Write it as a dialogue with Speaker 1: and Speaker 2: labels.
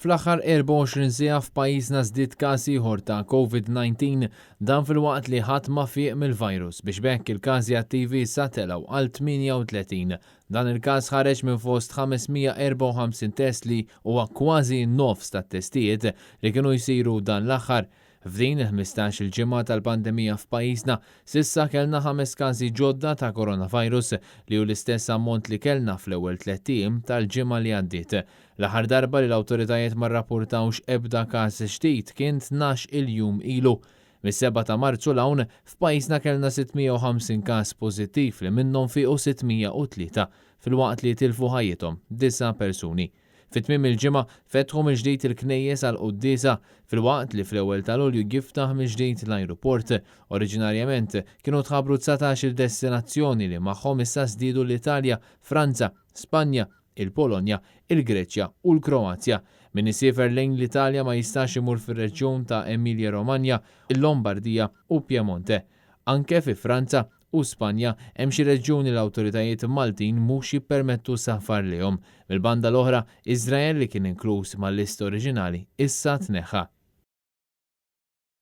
Speaker 1: Fl-aħħar 24 siegħa f'pajjiżna żdied każ ieħor ta' Covid-19, dan filwaqt li ħadd ma fieq mill-virus biex b'hekk il-każi attivi issa telgħu għal 38. Dan il-każ ħareġ minn fost 554 test li huwa kważi n-nofs tat-testijiet li kienu jsiru dan l-aħħar. F'din il-ħmistax-il ġimgħa tal-pandemija f'pajjiżna, s'issa kellna ħames każi ġodda ta' coronavirus li hu l-istess ammont li kellna fl-ewwel tlett ijiem tal-ġimgħa li għaddiet. L-aħħar darba li l-awtoritajiet ma rrappurtawx ebda każ ġdid kien 12-il jum ilu. Mis-sebgħa ta' Marzu 'l hawn, f'pajjiżna kellna 650 każ pożittiv li minnhom fiequ 603, filwaqt li tilfu ħajjithom disa' persuni. Fi tmiem il-ġimgħa fetħu mill-ġdid il-knejjes għall-quddiesa, filwaqt li fl-ewwel ta' Lulju jiftaħ mill-ġdid l-ajruport. Oriġinarjament, kienu tħabbru 19-il destinazzjoni li magħhom issa żdiedu l-Italja, Franza, Spanja, il-Polonja, il-Greċja u l-Kroazja. Min isiefer lejn l-Italja ma jistax imur fir-reġjun ta' Emilia-Romagna, il-Lombardia u Piemonte. Anke fi Franza, u Spanja, hemm xi reġjuni l-awtoritajiet Maltin mhux jippermettu safar lejhom. Mill-banda l-oħra, Iżrael li kien inkluż mal-lista oriġinali issa tneħħa.